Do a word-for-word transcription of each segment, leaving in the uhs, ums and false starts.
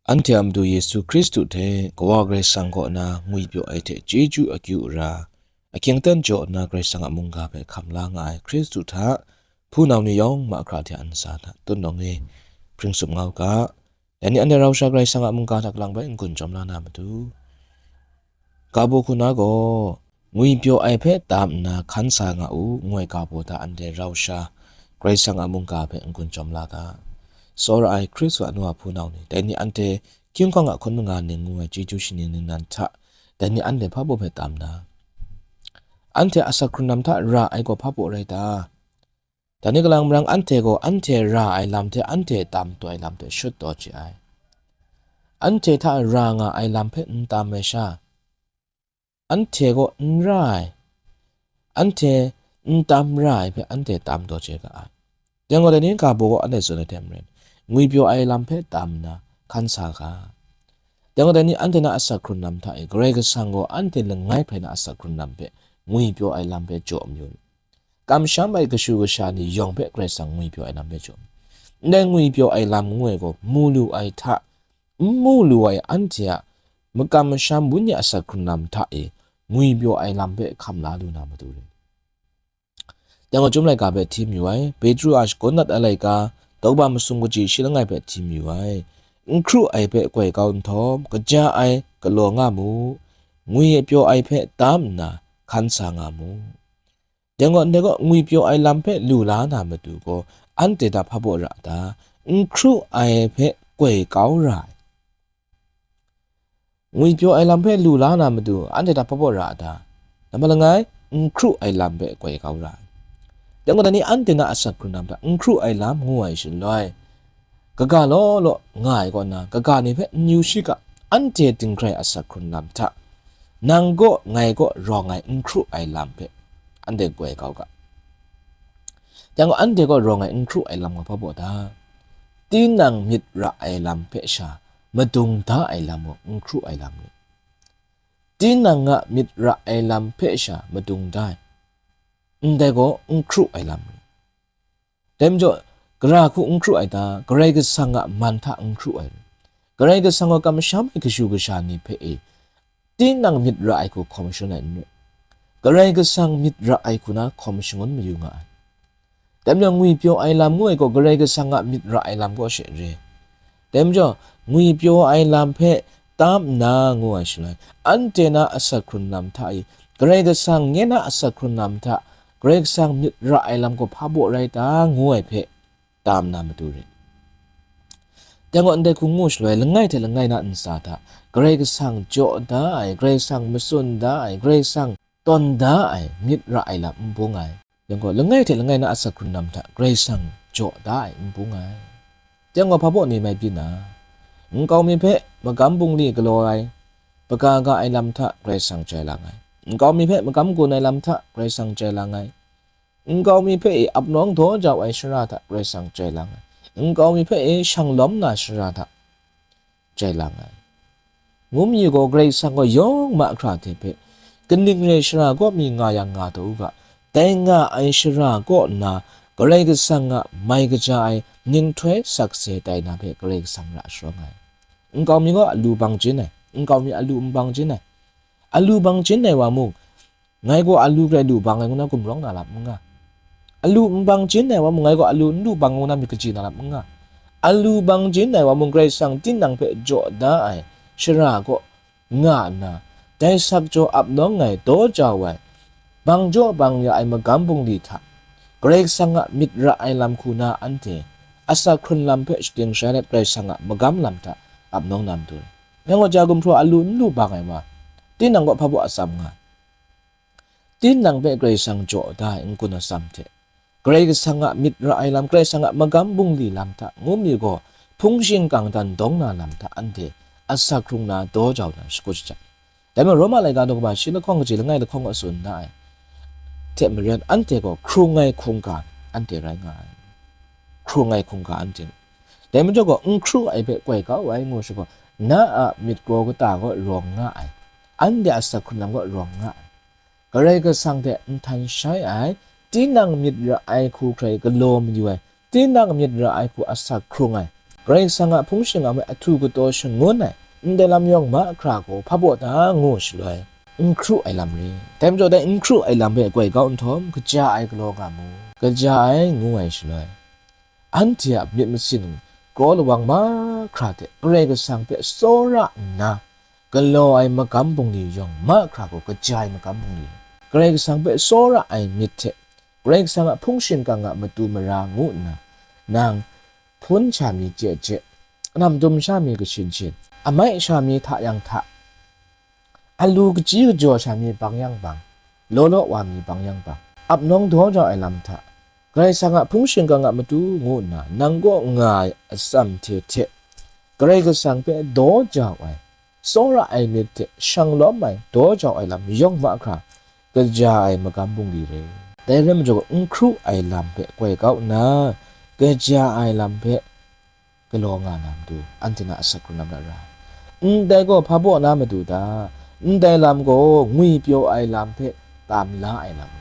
Anhte a Madu Yesu Hkristu hte Kawa Karai Kasang kaw na ngwipyaw ai hte chyeju akyu ara, ahkying aten jaw nna Karai Kasang a mungga hpe hkam la nga ai Hkristu hta hpunau ni yawng mahkra hte a ntsa hta tut nawng e, hpring tsup nga u ga. Dai ni anhte rau sha Karai Kasang a mungga hta kalang bai n-gun chyawm la na matu, ga baw hku na gaw, ngwipyaw ai hpe tam nna hkan sa nga u, ngu ai ga baw hta anhte rau sha Karai Kasang a mungga hpe n-gun chyawm la ga. Tsawra ai Hkristu a nu a hpunau ni, dai ni anhte hkying hkawng a hkun manga ning ngu ai chyeju shaning ningnan hta, dai ni anhte hpa baw hpe tam na, anhte asak hkrun lam hta ra ai gaw hpa baw rai ta? Dai ni kalang marang anhte gaw anhte ra ai lam hte anhte tam taw ai lam hte shut taw chye ai. Anhte hta ra nga ai lam hpe n tam ai sha, anhte gaw n ra ai, anhte n tam ra ai hpe anhte tam taw chye ga ai. Dai gaw, dai ni ga baw gaw anhte tsun ai hte maren, ngwipyaw ai lam hpe tam nna hkan sa ga. Dai gaw, dai ni anhte na asak hkrun lam hta e, Karai Kasang gaw anhte langai hpe na asak hkrun lam hpe ngwipyaw ai lam hpe jaw mayu. Kamsham ai kashu kasha ni yawng hpe Karai Kasang ngwipyaw ai lam hpe jaw mayu. Ndai ngwipyaw ai lam ngu ai gaw, mu lu ai hta, n mu lu ai anhte a makam masham wenyi asak hkrun lam hta e ngwipyaw ai lam hpe hkam la lu na matu re. Dai gaw, Chyum laika hpe hti mayu ai, Petru a shagun dat ai laika, daw kaba masum kaji shi langai hpe hti mayu ai, n hkru ai hpe koi kau nhtawm, kaja ai galaw nga mu, ngwipyaw ai hpe tam nna hkan sa nga mu. Dai gaw, ndai gaw, ngwipyaw ai lam hpe lu la na matu gaw, anhte hta hpa baw ra a ta? N hkru ai hpe koi kau ra ai. Ngwipyaw ai lam hpe lu la na matu, anhte hta hpa baw ra a ta? Nambat langai, n hkru ai lam hpe koi kau ra ai. Dai gaw, dai ni anhte na asak hkrun lam hta n hkru ai lam ngu ai shaloi, kaga law law nga ai kaw na, kaga ni hpe n yu shi ga, anhte dinghkrai asak hkrun lam hta, nang kaw, ngai kaw rawng ai n hkru ai lam hpe anhte koi kau ga. Dai gaw, anhte kaw rawng ai n hkru ai lam gaw hpa baw ta? Tinang myit ra ai lam hpe sha madung da ai lam gaw n hkru ai lam rai. Tinang a myit ra ai lam hpe sha madung da ai, ndai gaw n hkru ai lam rai. Dai majaw, gara hku n hkru ai ta? Karai Kasang a man hta n hkru ai rai. Karai Kasang gaw kamsham ai kashu kasha ni hpe e, tinang myit ra ai hku hkawm shangun ai n rai. Karai Kasang myit ra ai hku na hkawm shangun mayu nga ai. Dai majaw, ngwipyaw ai lam ngu ai gaw Karai Kasang a myit ra ai lam kaw she re. Dai majaw, ngwipyaw ai lam hpe tam nna ngu ai shaloi, anhte na asak hkrun lam hta e, Karai Kasang nye na asak hkrun lam hta, Karai Kasang myit ra ai lam gaw hpa baw rai ta, ngu ai hpe tam na matu re. Dai gaw, ndai hku ngu shaloi, langai hte langai na ntsa hta Karai Kasang jaw da ai, Karai Kasang matsun da ai, Karai Kasang tawn da ai myit ra ai lam n bung ai. Yang gaw, langai hte langai na asak hkrun lam hta Karai Kasang jaw da ai n bung ai. Yang gaw, hpa baw ni mai byin a? Nkau mi hpe magam bungli galaw ai, hpaga ga ai lam hta Karai Kasang jai lang ai. Nkau mi hpe magam gun ai lam hta Karai Kasang jai lang ai. Nkau mi hpe e ap nawng daw jau ai shara hta Karai Kasang jai lang ai. Nkau mi hpe e shang lawm na shara hta jai lang ai. Ngu mi gaw, Karai Kasang gaw yawng mahkra hte hpe, kaning rai shara kaw mi nga yang nga taw u ga, dai nga ai shara kaw nna Karai Kasang a mai kaja ai ninghtoi sakse tai na hpe Karai Kasang ra sharawng ai. Nkau mi gaw alu bang jin ai, nkau mi alu n bang jin ai. Alu bang jin ai wa mung, ngai gaw alu grai lu bang ai ngu na gumrawng na lam n nga. Alu n bang jin ai wa mung, ngai gaw alu n lu bang ai ngu na myit kaji na lam n nga. Alu bang jin ai wa mung, Karai Kasang tinang hpe jaw da ai shara kaw nga nna, dai sakjaw ap nawng ai, daw jau ai, bang jaw bang ya ai magam bungli hta, Karai Kasang a myit ra ai lam hku na anhte asak hkrun lam hpe shating shai let, Karai Kasang a magam lam hta ap nawng na matu, yang gaw, ja gumhpraw alu n lu bang ai wa, tinang gaw hpa baw atsam nga? Tinang hpe Karai Kasang jaw da ai n-gun atsam hte, Karai Kasang a myit ra ai lam, Karai Kasang a magam bungli lam hta, ngu mi gaw, hpung shingkang dan dawng na lam hta anhte asak hkrung na daw jau na shakut shajang. Dai majaw, Roma laika daw kaba shi lahkawng kaji langai lahkawng a tsun da ai hte maren, anhte gaw hkrung ai hkungga anhte rai nga ai. Hkrung ai hkungga anhte. Dai majaw gaw, n hkru ai hpe koi kau ai ngu shi gaw, na a myit kraw kata gaw rawng nga ai, anhte a asak hkrun lam gaw rawng nga ai. Karai Kasang hte nhtan shai ai, tinang myit ra ai hku hkrai galaw mayu ai, tinang myit ra ai hku asak hkrung ai, Karai Kasang a hpung shingkang hpe ahtu kataw shangun ai ndai lam yawng mahkra gaw hpa baw da ngu shaloi, n hkru ai lam re. Dai majaw dai n hkru ai lam hpe koi kau nhtawm, kaja ai galaw nga mu, kaja ai ngu ai shaloi, anhte a myit masin kraw lawang mahkra hte Karai Kasang hpe tsawra nna, galaw ai magam bungli yawng mahkra gaw kaja ai magam bungli. Karai Kasang hpe tsawra ai myit hte, Karai Kasang a hpung shingkang a matu mara ngu nna, nang hpun sha mi chye chye, kanam dum sha mi kashin shin, amai sha mi hta yang hta, alu kaji kajaw sha mi bang yang bang, law law wa mi bang yang bang, ap nawng daw jau ai lam hta, Karai Kasang a hpung shingkang a matu ngu nna, nang kaw nga ai atsam hte hte, Karai Kasang hpe daw jau ai, tsawra ai myit hte shang lawm ai, daw jau ai lam yawng mahkra, kaja ai magam bungli re. Dai rai majaw, n hkru ai lam hpe koi kau nna, kaja ai lam hpe galaw nga na matu, anhte na asak hkrung lam na ra ai. Ndai gaw hpa baw na matu ta? Ndai lam gaw ngwipyaw ai lam hpe tam la ai lam.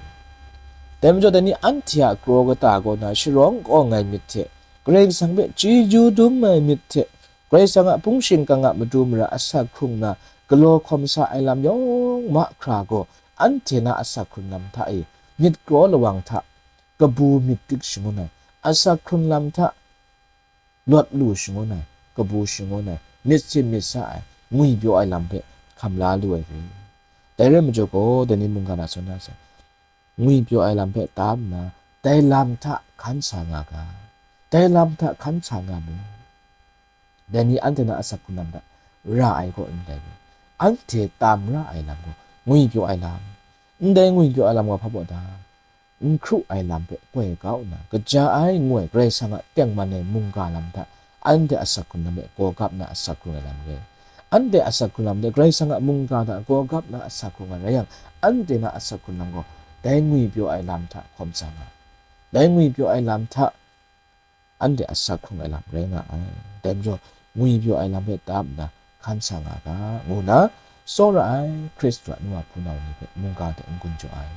Dai majaw, dai ni anhte a kraw kata kaw na sharawng kawng ai myit hte, Karai Kasang hpe chyeju dum ai myit hte, Karai Kasang a hpung shingkang a matu mara asak hkrung na galaw hkawm sa ai lam yawng mahkra gaw, anhte na asak hkrung lam hta e, myit kraw lawang hta, kabu myit dik shangun ai, asak hkrung lam hta, lawt lu shangun ai, kabu shangun ai, myit sin myit sa ai, ngwipyaw ai lam hpe hkam la lu ai re. Dai rai majaw gaw, dai ni mungga na tsun na sai, ngwipyaw ai lam hpe tam nna, dai lam hta hkan sa nga ga, dai lam hta hkan sa nga mu. Dai ni anhte na asak hkrung lam hta ra ai kaw ndai ni, anhte tam ra ai lam gaw, ngwipyaw ai lam, ndai ngwipyaw ai lam gaw hpa baw da? N hkru ai lam hpe koi kau nna, kaja ai ngu ai Karai Kasang a tengman ai mungga lam hta, anhte asak hkrung lam hpe gaw gap na asak hkrung ai lam re. Anhte asak hkrung lam hte Karai Kasang a mungga hta gaw gap na asak hkrung ai rai yang, anhte na asak hkrung lam gaw dai ngwipyaw ai lam hta hkawm sa nga, dai ngwipyaw ai lam hta anhte asak hkrung ai lam rai nga ai. Dai majaw, ngwipyaw ai lam hpe tam nna hkan sa nga ga, ngu nna, tsawra ai Hkristu a nu a hpunau ni hpe mungga hte n-gun jaw ai.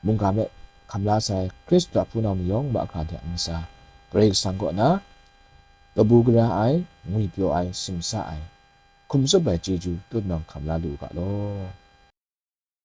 Mungga hpe hkam la sai Hkristu a hpunau ni yawng mahkra hte a ntsa, Karai Kasang kaw na kabu gara ai, ngwipyaw ai, simsa ai, hkum tsup ai chyeju tutnawng hkam la lu u ga law.